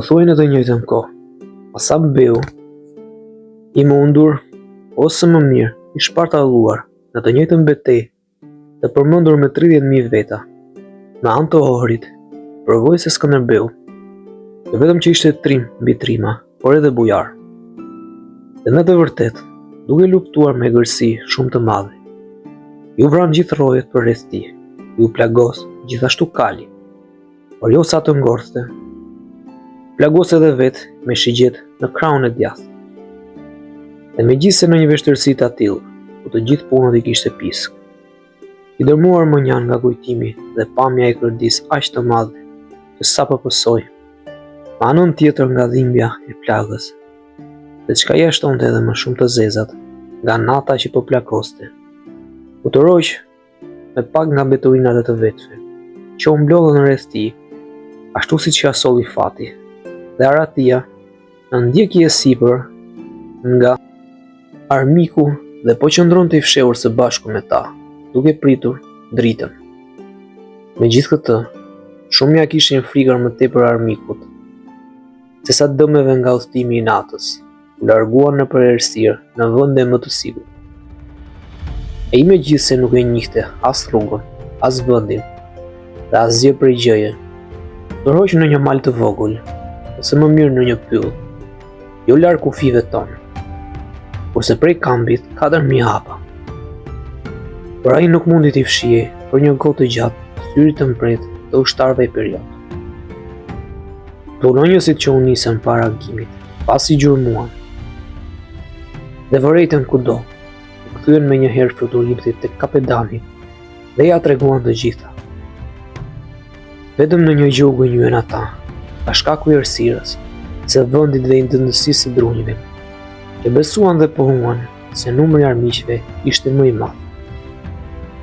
Pothuaj në të njëjtën kohë, Kasap Beu, i mundur, ose më mirë, i shpartalluar, në të njëjtën betejë, të përmendur me 30.000 veta, me anë të Ohrit, provoi se Skënderbeu, jo vetëm që ishte trim mbi trima, por edhe bujar. Dhe me të vërtetë, duke luftuar me egërsi shumë të madhe, iu vranë gjithë rojet përreth tij, iu plagos gjithashtu kali, por jo sa të ngordhte. Plagos edhe vetë me shigjetë në krahun e djathtë. Dhe megjithëse në një vështirësi të atillë, ku të gjithë punët i kishte pisk, i dërmuar mënjanë nga kujtimi dhe pamja e kërdisë aq të madhe që sapo pësoi, me anën tjetër nga dhimbja e plagës, dhe çka ia shtonte edhe më shumë të zezat nga nata që po plakoste. U tërhoq me pak nga mbeturinat e të vetëve, që u mblodhën rreth tij, ashtu siç ia solli fati, dhe arratia në ndjekje e sipër nga armiku dhe po qëndronte i fshehur së bashku me ta, duke pritur dritën. Megjithëkëtë, shumë ia kishin frikën më tepër armikut, sesa dëmeve nga udhëtimi i natës, u larguan nëpër errësirë në vende më të sigurt. Ai megjithëse nuk e njihte as rrugën, as vendin dhe asgjë prej gjëje, u tërhoq në një mal të vogël, ose më mirë në një pyll, jo larg kufijve tonë, kurse prej kampit 4000 hapa. Por ai nuk mundi t'i fshihej për një kohë të gjatë syrit të mprehtë të ushtarëve epiriotë. Punonjësit që u nisën para agimit, pasi gjurmuan dhe vërejtën kudo, u kthyen menjëherë fluturimthi tek kapedani dhe ia treguan të gjitha. Vetëm në një gjë u gënjyen ata, nga shkaku i errësirës, së vendit dhe i dendësisë së drunjve, që besuan dhe pohuan se numri i armiqve ishte më i madh.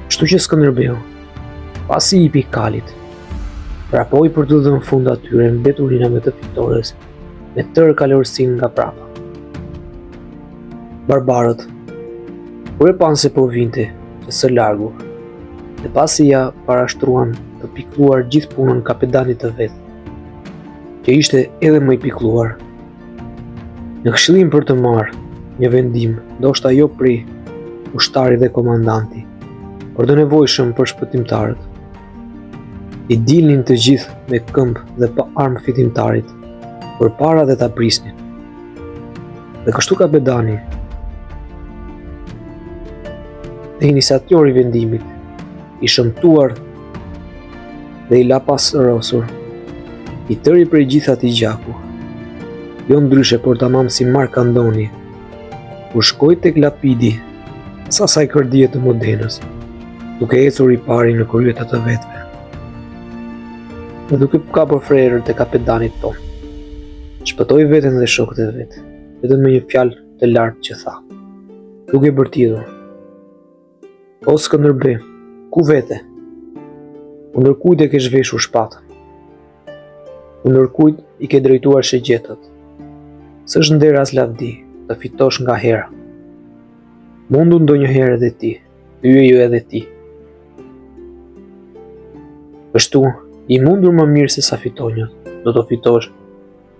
Kështu që Skënderbeu, pasi i hipi kalit, Vrapoi për t'u dhënë fund atyre mbeturinave të fitores me tërë kalorësinë nga prapa. Barbarët, kur e panë se po vinte që së largu, dhe pasi ia parashtruan të pikëlluar gjithë punën kapedanit të vet, që ishte edhe më i pikëlluar, në këshillim për të marrë një vendim, ndoshta jo prej ushtari dhe komandanti, por të nevojshëm për shpëtimtarët, I dilnin të gjithë me këmbë dhe pa armë fitimtarit, përpara dhe ta prisnin. Dhe kështu kapedani dhe iniciatori i vendimit, i shëmtuar dhe i lapasrosur, i tëri prej gjithë atij gjaku, jo ndryshe por tamam si Mark Andoni, kur shkoi tek Lapidi, pas asaj kërdie të Modenës, duke ecur i pari në krye të të vetëve. Dhe duke kapur frerët e kapedanit tonë, shpëtoi veten dhe shokët e vet, vetëm me një fjalë të lartë që tha, duke bërtitur. O Skënderbe, ku vete? Kundër kujt e ke zhveshur shpatën? Kundër kujt i ke drejtuar shigjetat? S'është nder as lavdi të fitosh nga hera. Mundu ndonjëherë edhe ti, Thyeju edhe ti. Kështu, i mundur më mirë se sa fitonjët, do të fitosh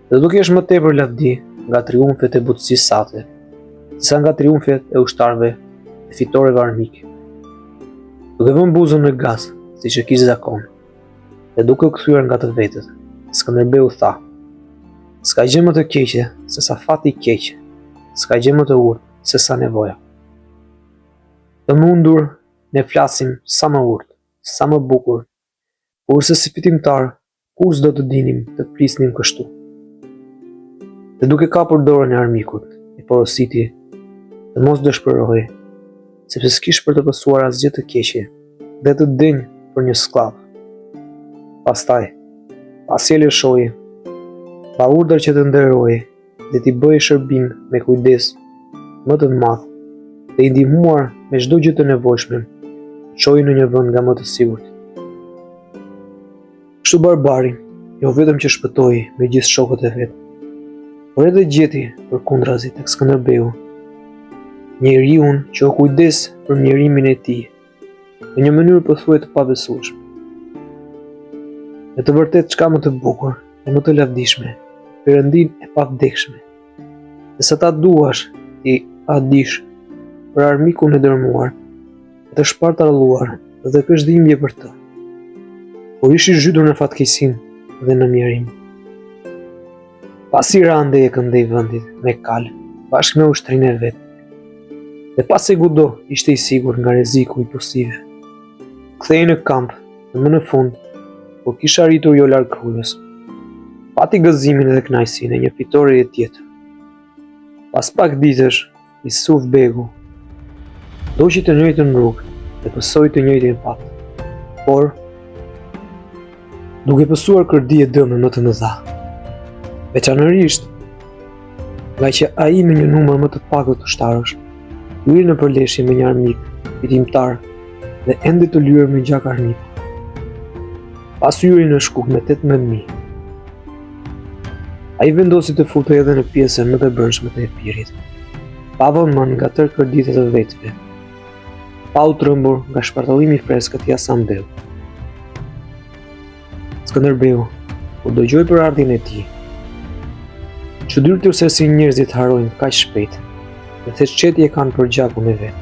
dhe do kesh më tepër lavdi nga triumfet e butësisë sate, sesa nga triumfet e ushtarëve dhe fitoreve armike. Duke vënë buzën në gaz, siç e kish zakon, dhe duke u kthyer nga të vetët, Skënderbeu tha, s'ka gjë më të keqe sesa fati i keq, s'ka gjë më të urtë sesa nevoja. Të mundur ne flasim sa më urtë, sa më bukur, kurse si fitimtarë kurrë s'do të dinim të flisnim kështu. Dhe duke kapur dorën e armikut, e porositi të mos dëshpërohej, sepse s'kish për të pësuar asgjë të keqe dhe të denjë për një skllav. Pastaj, pasi e lëshoi, dha urdhër që të nderohej dhe t'i bëhej shërbim me kujdes më të madh dhe i ndihmuar me çdo gjë të nevojshme, çoi në një vend nga më të sigurt. Kështu barbari, jo vetëm që shpëtoi me gjithë shokët e vet, por edhe gjeti përkundrazi tek Skënderbeu, njeriun që u kujdes për mjerimin e tij, në një mënyrë pothuaj të pabesueshme. Në të vërtetë çka më të bukur e më të lavdishme. Perëndinë e pavdekshme, se sa ta duash ti a dish për armikun e dërmuar, e të shpartalluar dhe të kesh dhimbje për të. Por ish i zhytur në fatkeqësinë dhe në mjerim. Pasi ra andej e këndej vendit me kalë, bashkë me ushtrinë e vet. Dhe pasi kudo ishte i sigurt nga rreziku i pusive. Kthehej në kamp dhe më në fund, kur kish arritur jo larg Krujës, pati gëzimin dhe kënaqësinë e një fitoreje tjetër. Pas pak ditësh, Isuf Begu ndoqi të njëjtën rrugë dhe pësoi të njëjtin fat, por duke pësuar kërdi e dëme më të mëdha. Veçanërisht, ngaqë ai me një numër më të pakët ushtarësh, hyri në përleshje me një armik fitimtar dhe ende të lyer me gjak armiku. Pasi hyri në Shkup me 18.000, ai vendosi të futej edhe në pjesën më të brendshme të Epirit, pa vënë nga tërë kërditë e të vetëve, pa u trembur nga shpartallimi i freskët i Hasan Beut. Skënderbeu, kur dëgjoi për ardhjen e tij, çuditur se si njerëzit harrojnë kaq shpejt dhe se ç'çetje kanë për gjakun e vet,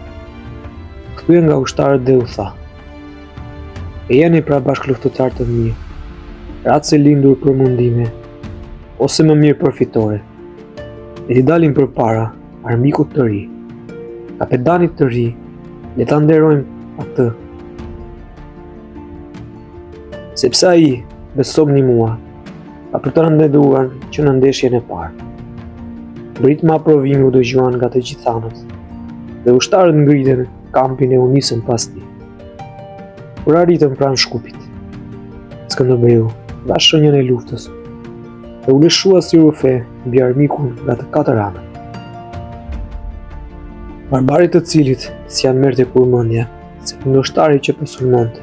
u kthye nga ushtarët dhe u tha, Ejani pra bashkëluftëtarë të mi, racë e lindur për mundime, ose më mirë për fitore, le t'i dalim përpara armikut të ri, kapedanit të ri, le ta nderojmë atë. Sepse ai, besomëni mua, ka për të na nderuar që në ndeshjen e parë. Britma aprovimi u dëgjuan nga të gjitha anët, dhe ushtarët ngritën kampin e u nisën pas tij. Kur arritën pranë Shkupit, Skënderbeu dha shenjën e luftës dhe u lëshua si rrufe mbi armikun nga të katër anët. Barbarit të cilit s'ia merrte kurrë mendja se kundërshtari që po sulmonte,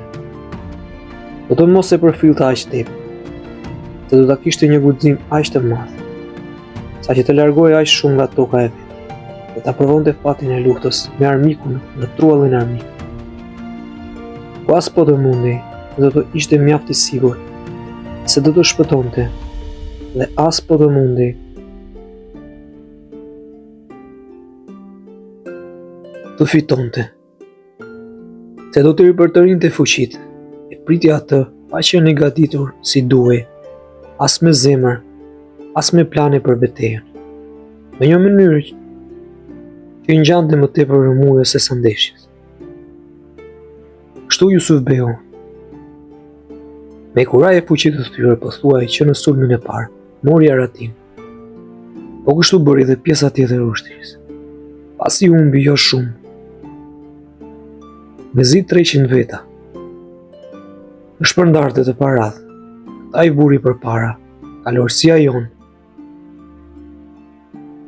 do të mos e përfillte aq tepër, se do ta kishte një guxim aq të madh, saqë të largohej aq shumë nga toka e vet dhe ta provonte fatin e luftës me armikun në truallin armik. Po as po të mundej, do të ishte mjaft i sigurt se do të shpëtonte dhe as po të mundej të fitonte. Se do të ripërtërinte fuqitë, e priti atë pa qenë i gatitur si duhej, as me zemër, as me plane për betejën. Në një mënyrë që i ngjante më tepër rrëmujës sesa ndeshjes. Kështu Jusuf Beu, me kurajë e fuqi të thyer pothuaj që në sulmin e parë, mori arratinë. Po kështu bëri dhe pjesa tjetër e ushtrisë. Pasi humbi jo shumë, mezi 300 veta, të shpërndarë dhe të paradhë, këta i vuri përpara, kalorësia jonë,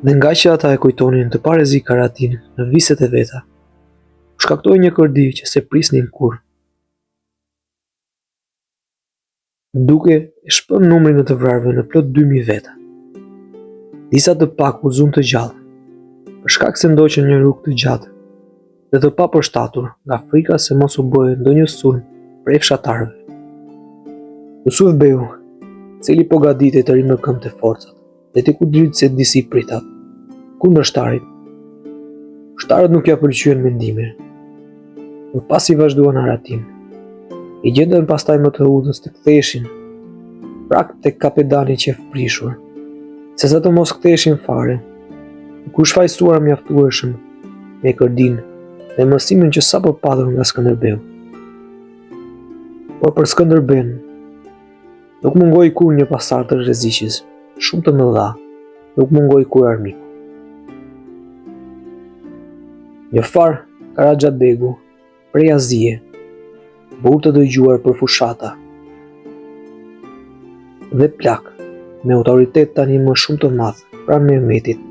dhe ngaqë ata e kujtonin të parrezik arratinë në viset e veta, u shkaktoi një kërdi që s'e prisnin kurrë. Duke e shpënë numrin e të vrarëve në plot 2000 veta. Disa të pak u zunë të gjallë, për shkak se ndoqën një rrugë të gjatë dhe të papërshtatur nga frika se mos u bëhej ndonjë sulm prej fshatarëve. Jusuf Beu, i cili po gatitej të rimëkëmbte forcat, dhe t'i kudriste disi pritat kundërshtarit. Ushtarët nuk ia pëlqyen mendimin, por pasi vazhduan arratinë, e gjetën pastaj më të udhës të ktheheshin prapë tek kapedani qejfprishur, sesa të mos ktheheshin fare, duke u shfajësuar mjaftueshëm me kërdinë dhe mësimin që sapo patën nga Skënderbeu. Por për Skënderbeun, Nuk mungoi kurrë një pasardhës rreziqesh shumë të mëdha, nuk mungoi kurrë armiku. Një farë Karaxha Begu, prej Azie, burrë të dëgjuar për fushata dhe plak, me autoritet tani më shumë të madh pranë Mehmetit.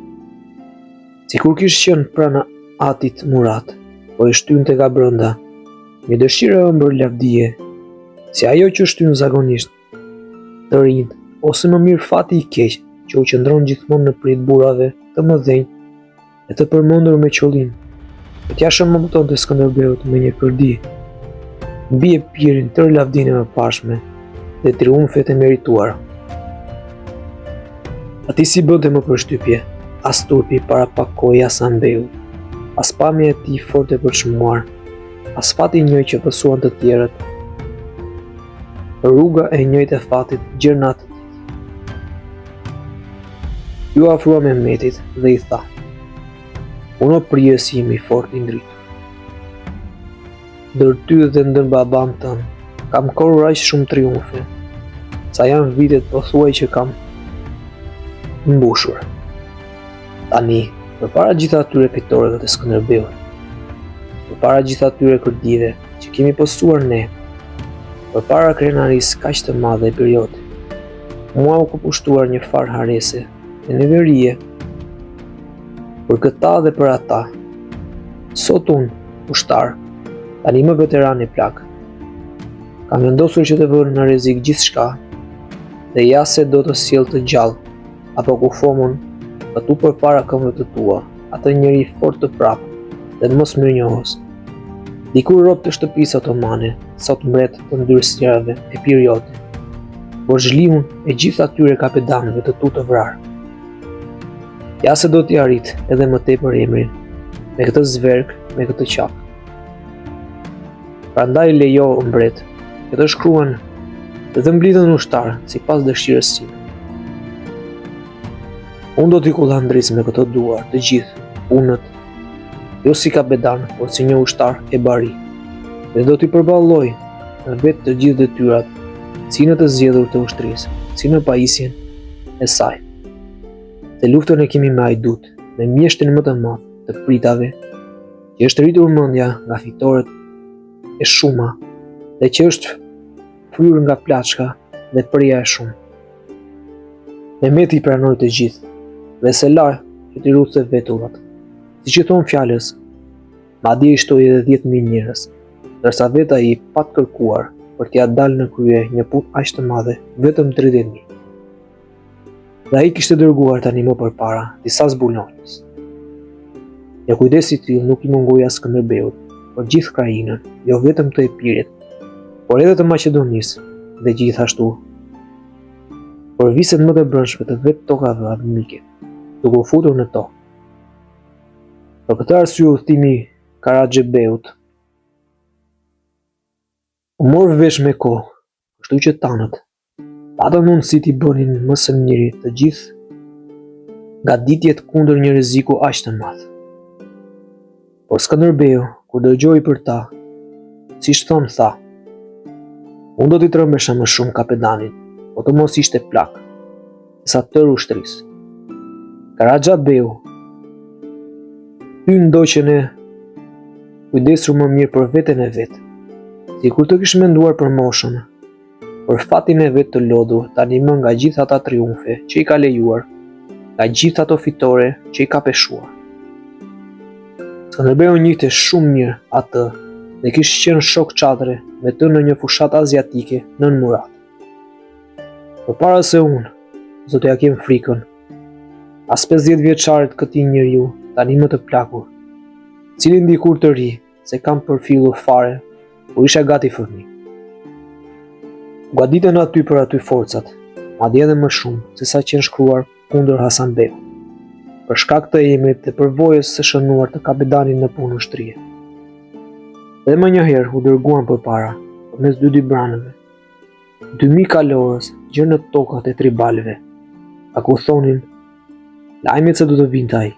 Sikur kish qenë pranë atit Murat, po e shtynte nga brenda, një dëshirë e ëmbël lavdie, si ajo që shtyn zakonisht të rinjtë, ose më mirë fati i keq që u qëndron gjithmonë në pritë burrave të mëdhenj e të përmendur me qëllim, që t'ia shëmtonte Skënderbeut me një kërdi, mbi Epirin tërë lavdinë e mëparshme dhe triumfet e merituara. Atij s'i bënte më përshtypje, as turpi para pak kohë i Hasan Beut, as pamja e tij fort e përçmuar, as fati i njëjtë që pësuan të tjerët. Rruga e njëjtë e fatit gjer në atë ditë. Iu afrua Mehmetit dhe i tha, Unë o prijës im i fortë i ndritur. Ndër ty dhe ndër babanë tënd, kam korrur aq shumë triumfe, sa janë vitet pothuaj që kam mbushur. Tani, përpara gjithë atyre fitoreve të Skënderbeut, përpara gjithë atyre kërdive që kemi pësuar ne, përpara krenarisë kaq të madhe epiriote, mua më ka pushtuar një farë harrese e neverie për këta dhe për ata. Sot unë, ushtar, tani më veteran e plak, kam vendosur që të vë në rrezik gjithçka dhe ja se do të sjell të gjallë apo kufomën këtu përpara këmbëve të tua, atë njeri fort të prapë dhe mosmirënjohës. Dikur rob të shtëpisë otomane, sot mbret të ndyrësirave epiriote, borxhliun e gjithë atyre kapedanëve të tu të vrarë. Ja se do t'ia rrit edhe më tepër emrin, me këtë zverk, me këtë qafë. Prandaj lejo mbret, që të shkruhen dhe të mblidhen ushtarë, sipas dëshirës sime. Unë do t'i kullandris me këto duar të gjithë punët, jo si kapedan, por si një ushtar e bari, dhe do t'i përballoj vetë të gjithë detyrat, si në të zgjedhur të ushtrisë, si në pajisjen e saj. Se luftën e kemi me hajdutë, me mjeshtrin më të madh të pritave, që është rritur mendja nga fitoret e shuma dhe që është fryrë nga plaçka dhe preja e shumë. Mehmeti i pranoi të gjithë dhe s'e la që t'i rrudhte vetullat. Siç i thonë fjalës, madje i shtoi edhe 10.000 njerëz, ndërsa vetë ai pat kërkuar për t'ia dalë në krye një punë aq të madhe vetëm 30.000. Dhe ai kishte dërguar tani më përpara disa zbulonjës. Një kujdes i tillë nuk i mungoi as Skënderbeut, për gjithë krahinën, jo vetëm të Epirit, por edhe të Maqedonisë dhe gjithashtu për viset më të brendshme të vetë tokave armike, duke u futur në to. Për këtë arsye udhëtimi i Karaxha Beut u mor vesh me kohë, kështu që tanët patën mundësi t'i bënin më së miri të gjithë gatitjet kundër një rreziku aq të madh. Por Skënderbeu, kur dëgjoi për ta, siç thonë tha, unë do t'i trembesha më shumë kapedanit, po të mos ishte plak, sesa tërë ushtrisë. Karaxha Beu, ty ndoqën e kujdesur më mirë për veten e vet, sikur të kish menduar për moshën, për fatin e vet të lodhur tani më nga gjithë ata triumfe që i ka lejuar, nga gjithë ato fitore që i ka peshuar. Skënderbeu njihte shumë mirë atë dhe kish qenë shok çadre me të në një fushatë aziatike nën Murat. Përpara se unë, s'do t'ia kem frikën, as 50 vjeçarit këtij njeriu tani më të plakur, cilin dikur të ri s'e kam përfillur fare, kur isha gati fëmijë. U gatitën aty për aty forcat, madje edhe më shumë se sa qenë shkruar kundër Hasan Beut, për shkak të emrit dhe përvojës së shënuar të kapedanit në punë ushtrie. Dhe menjëherë u dërguan përpara, përmes dy dibranëve, 2000 kalorës gjer në tokat e tribalëve, a ku thonin, lajmet se do të vinte ai.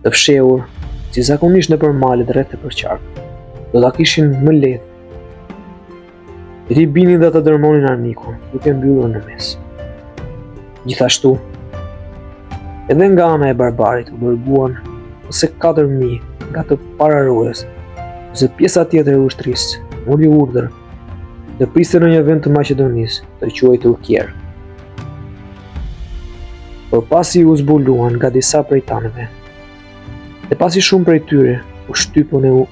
Të fshehur, si zakonisht nëpër malet rreth e përqark, do ta kishin më lehtë. Që t'i binin dhe të dërmonin armikun, duke mbyllur në mes. Gjithashtu, edhe nga ana e Barbarit u dërguan ose 4.000 nga të pararojës, ose pjesa tjetër e ushtrisë, mori urdhër të priste në një vend të Maqedonisë, të quajtur Kjer. Por pasi u zbuluan nga disa prej tanëve, dhe pasi shumë prej tyre u shtypën e u,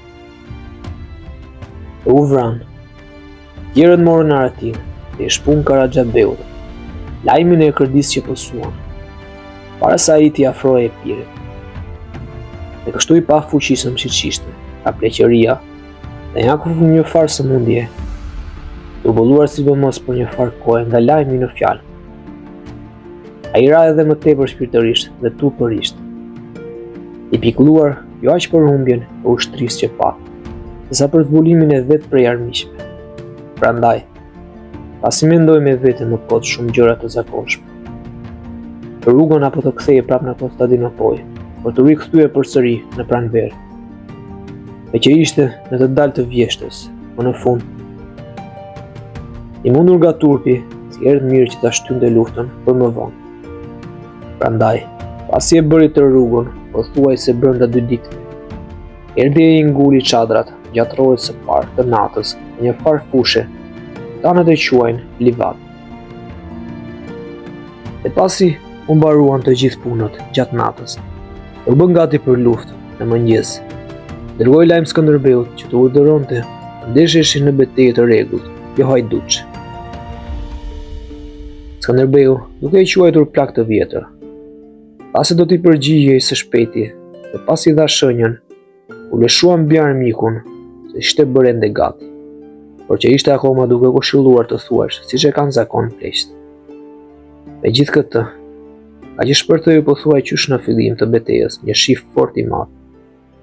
e u vranë, tjerët morën arratinë dhe i shpunë Karaxha Beut, lajmin e kërdisë që pësuan, para se ai t'i afrohej Epirit. Dhe kështu i pafuqishëm siç ishte, nga pleqëria, dhe nga një farë sëmundje, turbulluar sidomos për një farë kohe nga lajmi në fjalë. Ai ra edhe më tepër shpirtërisht dhe trupërisht. I pikëlluar jo aq për humbjen e ushtrisë që pat, sesa për zbulimin e vet prej armiqve. Prandaj, pasi mendoi me vete më kot shumë gjëra të zakonshme, rrugën apo të kthehej prapë në Konstandinopojë, për t'u rikthyer përsëri në pranverë. Meqë ishte në të dalë të vjeshtës, më në fund. I mundur nga turpi, s'i erdhi mirë që ta shtynte luftën për më vonë. Prandaj, pasi e bëri tërë rrugën, pothuajse brenda dy ditëve, erdhi e i nguli çadrat gjatë rojës së parë të natës në një farë fushe, tanët e quajnë Livat. E pasi u mbaruan të gjithë punët gjatë natës, u bënë gati për luftë në mëngjes. Dërgoi lajm Skënderbeut që të urdhëronte të ndesheshin në betejë të rregullt, jo hajdutçe. Skënderbeu, duke e quajtur plak të vjetër, tha se do t'i përgjigjej së shpejti dhe pasi dha shenjën, U lëshua mbi armikun, se s'ishte bërë ende gati, por që ishte akoma duke këshilluar të thuash, siç e kanë zakon pleqtë. Megjithëkëtë, ngaqë shpërtheu pothuaj qysh në fillim të betejës një shi fort i madh.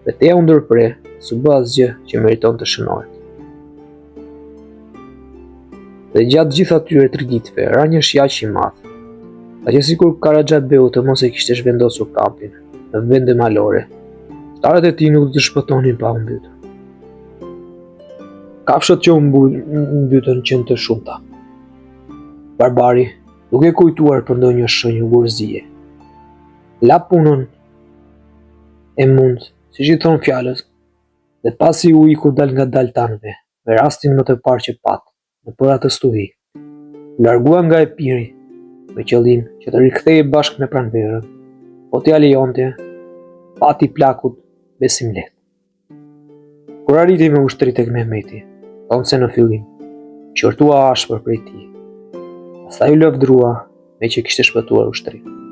Beteja u ndërpre, s'u bë asgjë që meriton të shënohet. Dhe gjatë gjithë atyre tri ditëve, ra një shi aq i madh, saqë sikur Karaxhabeu të mos e kishte zhvendosur kampin në vende malore, ushtarët e tij nuk do të shpëtonin pa u mbytur. Kafshët që u mbytën qenë të shumta. Barbari, duke kujtuar për ndonjë shenjë ogurzie, la punën e mund, siç i thonë fjalës, dhe pasi u iku dalëngadalë tanëve, me rastin më të parë që pat, nëpër atë stuhi. U largua nga Epiri me qëllim që të rikthehej bashkë me pranverën, po t'ia lejonte fati i plakut besimlehtë. Kur arriti me ushtri tek Mehmeti, thonë se në fillim, u qortua ashpër prej tij. Pastaj u lavdërua meqë kishte shpëtuar ushtrinë.